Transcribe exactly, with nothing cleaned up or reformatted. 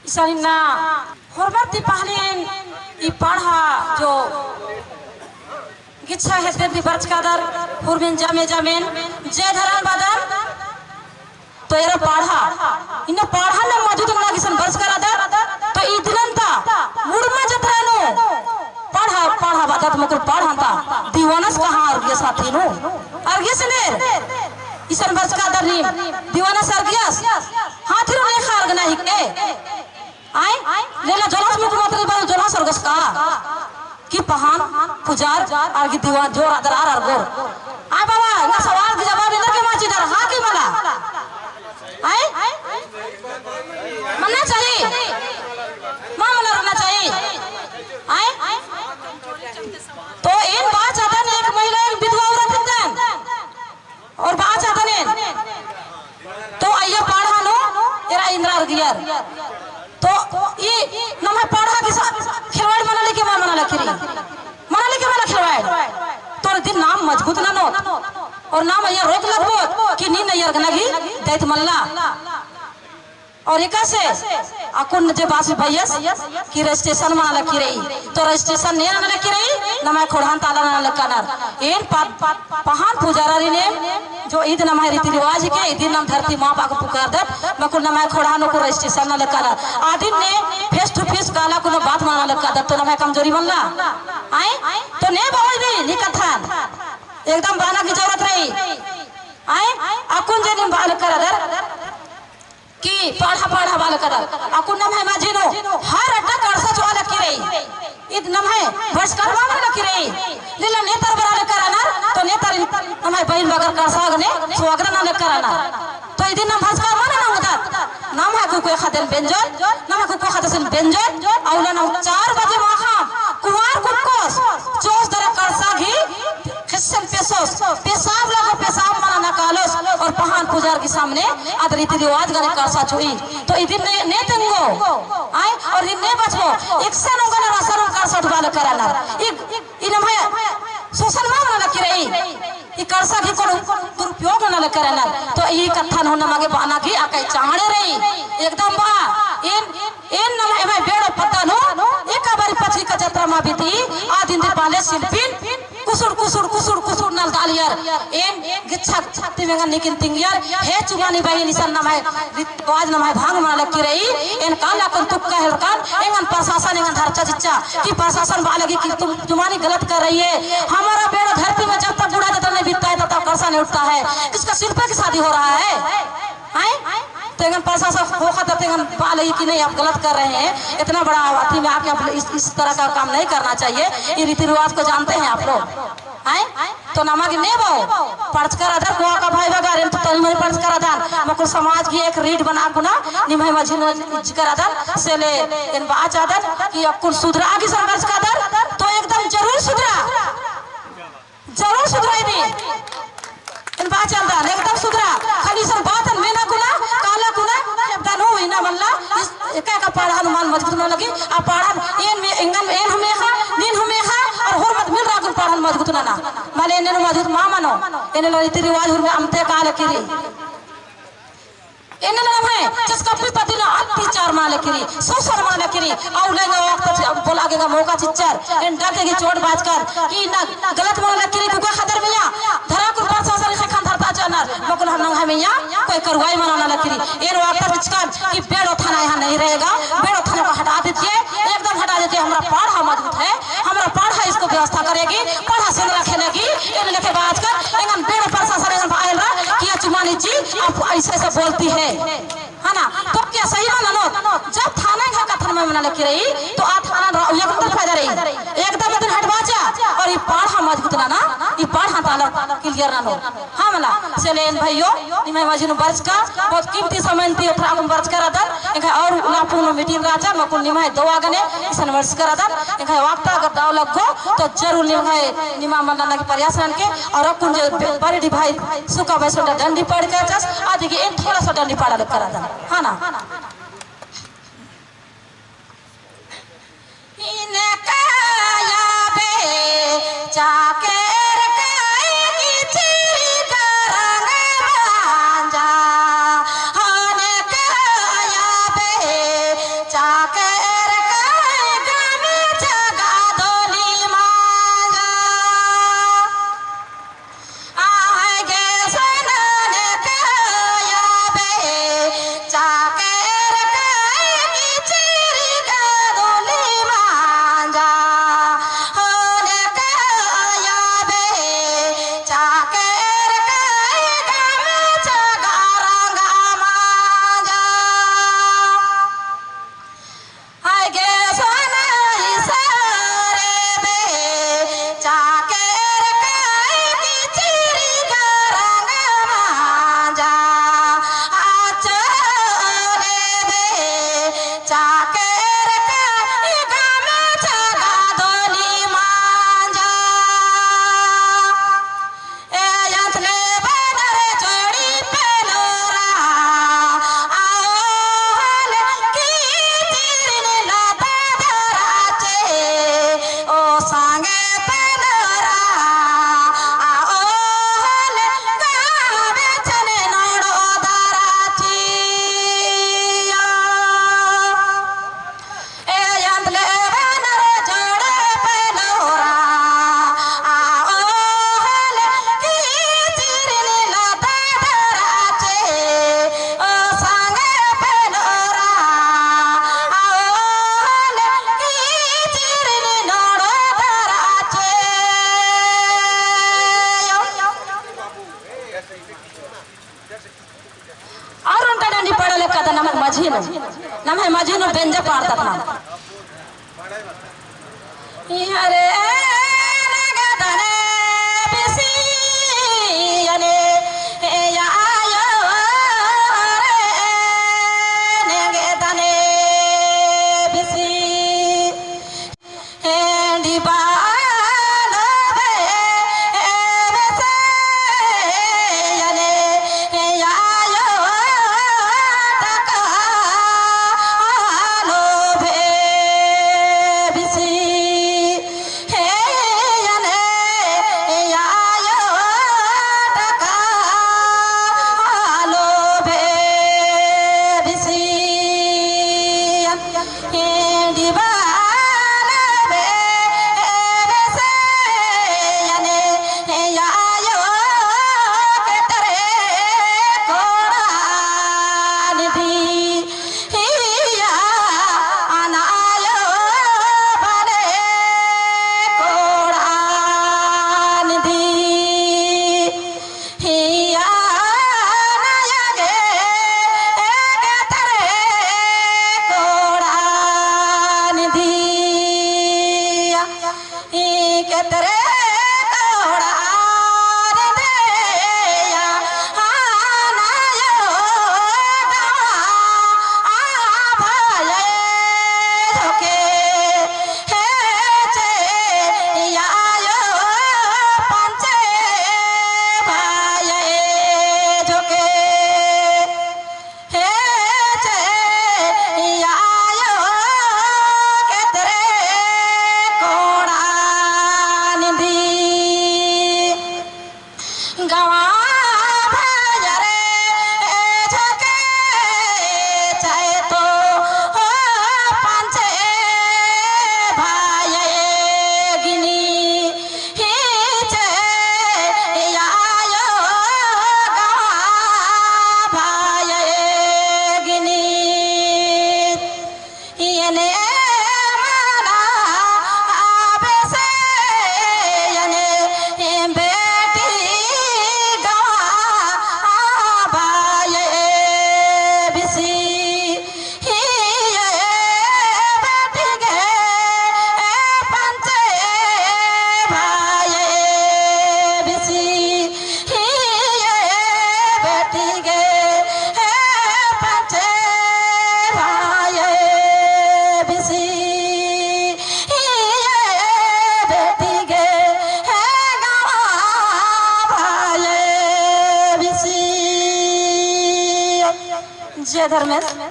इसन इन्ना होरमर ती पहलेन ई पड़हा जो गिच्छा हेद्दे ती बरचकादर, होरमन जमे जमेन जय धरम बअदन। तो एरा पड़हा, इन्ना पड़हा ने मजूद ना गिसन बरचका रअदर, तो इदिनन ता मुड़मा जतरा नू पड़हा, पड़हा बअदत मकुल पड़हा ता दीवानस कहाँ अरगियस हाथी नू, अरगियस नेर, इसन बरचकादर नीम दीवानस अरगियस, हाथी नू नेखा अरगना हिके। आय, लेला जोलस मुख मतरी बाल जोलस अरगस का? कि पहान पुजार अरगी दीवान जोर अदरार अरगोर। आय बाबा, इन्ना सवाल की जवाब इन्ना के मा चिअदर, हाँ कि मला? आय? मन्ना चाहिए? मा मला रहना चाहिए? आय? तो एन बाचदन एक महिला, एक विधवा औरत हिकदन। और बाचदन एन। तो अइय्या पड़हा नू एरा इन्द्रा अरगियर। तो ई नम्है पड़हा की साथ खिलवाड़ मना लगी, मा मना लगी रई? मना लगी, मला खिलवाड़। तो इदिन नाम मजबूत ननोत। और नाम अइय्या रोक लगबोत कि नीन अइय्या अरगना गही दैत मल्ला। और एकासे अक्कुन जे बासी भइयस कि registration मना लगी रई, तो registration ने मना लगी रई, नम्है खोड़हान ताला नना लगी रअनर। एन प-, प-, पहान पुजारारिन एम जो ईद नम्है रीति रिवाज हिके, इदिन नम धरती माँ बाप पुकारदत, मकुल नम्है खोड़हान नू registration नना लगी रअनर। अदिन ने face to face काला कुना बात मना लगी रअदत, तो नम्है कमजोरी मल्ला। आय? तो ने बओय भी, नी कत्थन। एकदम बअना की जरूरत रई। आय? अक्कुन जे नीम बआ लगी रअदर, कि पड़हा पड़हा बआ लगी रअदर। अक्कुन नम्है मझी नू हर अड्डा कड़सा चोआ लगी रई। ईद नम्है बरचका मा मना लगी रई। लेला नेतर बरआ लगी रअनर, तो नेतर नम्है बहिन बगर कड़सा गने चोआ गे नना लगी रअनर। तो इदिन नम बरचका मा नना ओंगदत। नम्है कुकोय ख़द्दन बेंजोय, नम्है कुकोय ख़द्दसिन बेंजोय, अउला नम चार बजे माख़ा कुँवार कुक्कोस चोस दरा कड़सा गही ख़ेस्सन पेसोस, पेसाब लगो पेसाब मना नकालोस, और पहान पुजार की सामने आद रीति रिवाज गने कड़सा चोई। तो इदिन ने, ने तेंगो, आय, और इदिन ने बचबो, एकसन ओंगनर असन कड़सा उठबआ लगी रअनर। ई, ई नम्है शोषण मा मना लगी रई, ई कड़सा गही कोनो दुरुपयोग नना लगी रअनर। तो ई कत्थन हूँ नमा गे बअना गही अकय चाहड़े रई, एकदम बआ, एन एन नम्है एम्है बेड़ो पद्दा नू एका बारी पछी का जतरा मा बीती, आ दिन ती पहले शिल्पिन कुसुड़, कुसुड़, कुसुड़, कुसुड़ नलदआलियर। एन गिच्छा तिम एंगन नीकिन तिंगियर, हे चुमानी बहिन, इसन नम्है रीति रिवाज नम्है भांग मना लगी रई, एन काला कुन तुक्का हेलरकन, एंगन प्रशासन एंगन धरचा चिच्चा, कि प्रशासन बआ लगी कि तुम चुमानी गलत कर रही है, हमारा बेड़ो धरती में जब तक बूढ़ा जतरा नहीं बीतता है, तब तक कड़सा नहीं उठता है, किसका शिल्पे की शादी हो रहा है? आय? तो एंगन प्रशासन ख़ोख़ा ता तो एंगन बआ लगी कि नहीं, आप गलत कर रहे हैं, इतना बड़ा अथी में आके आप इस, इस तरह का काम नहीं करना चाहिए, ये रीति रिवाज को जानते हैं आप लोग, आय? तो नमा गे ने बओ, बरचका रअदर कोहा का भाई बगर, एन तो तनी मनी बरचका रअदन, मकुल समाज गही एक रीढ़ बना कुना, निम्है मझी नू इज्जका रअदन, से ले एन बाचदन कि अक्कुन सुधरा गिसन बरचका रअदर, तो एकदम जरूर सुधरा। जरूर सुधरई दी। एन बाचलदन, एकदम सुधरा। खाली इसन बातन मेना कुना, काला कुना, शब्दन हूँ इन्ना मल्ला, इस, एका एका पड़हा नू मल मजबूत नना लगी, आ पड़हा एन में, एंगन, एन हूँ मेखा, नीन हूँ मेखा, और होरमत मिल रअदन पड़हा नू मजबूत नना। मले एन्ने नू मजबूत मा मनो, एन्ने लो रीति रिवाज होरमर अमते काला किरी। एन्ने नम्है चसकप्पी पत्ती नू अत्याचार मना लगी रई, शोषण मना लगी रई, अउर लेंगा वक्त बोला गेंगा मौका चिच्चर, एन डर के चोट बाचकन, कि ना गलत मना लगी रई, कुकोय ख़द्दर मइय्याँ, धरा कुन प्रशासन ख़ेक्खन धरता चनर, मकुल हम नंग्है मइय्याँ, कोई कार्रवाई मना लगी रई, एन वक्त चिच्चकन, कि बेड़ो थाना यहाँ नहीं रहेगा, बेड़ो थाना को हटा दीजिए, एकदम हटा दीजिए, हमारा पड़हा मजबूत है, हमरा पड़हा इसको व्यवस्था करेगी, पड़हा सुंदरा खेलेगी, एन लेके बाचकन, एंगन बेड़ो प्रशासन एंगन बआ हेलरा, कि ये चुमानी जी, आप ऐसे ऐसे बोलती है, है ना? तो क्या सही मल ननोत? जब थाना एंग्है कत्थन मल मना लगी रई, तो आ थाना रा-, ये कुंदर फायदा रई। एकदम अदिन हटबाचा, और ये पड़हा मजबूत नना, ये पड़हा ताला clear ननो। हाँ मला, से ले एन भइयो, निम्है मझी नू बरचका, बहुत कीमती समय ती ओथरा कुन बरचका रअदन, एंग्है और लापुन meeting रहचा, मकुन निम्है दोवा गने, इसन बरचका रअदन, एंग्है वक्ता अगर दव लग्गो, तो जरूर निम्है, निमा मल नना की प्रयास ननके, और अक्कुन जे बे-, बरडी भाई, सुका बैसोंडा डंडी पाड़का रहचस, अदिगे एन थोड़ा सा डंडी पाड़ा लक्का रअदन, हाँ ना? नम्है मझी नू बेंजा पाड़दत ना। अरे नेंगे तने बिसी, अने ए आयो रे, नेंगे तने बिसी। जय धर्मेस।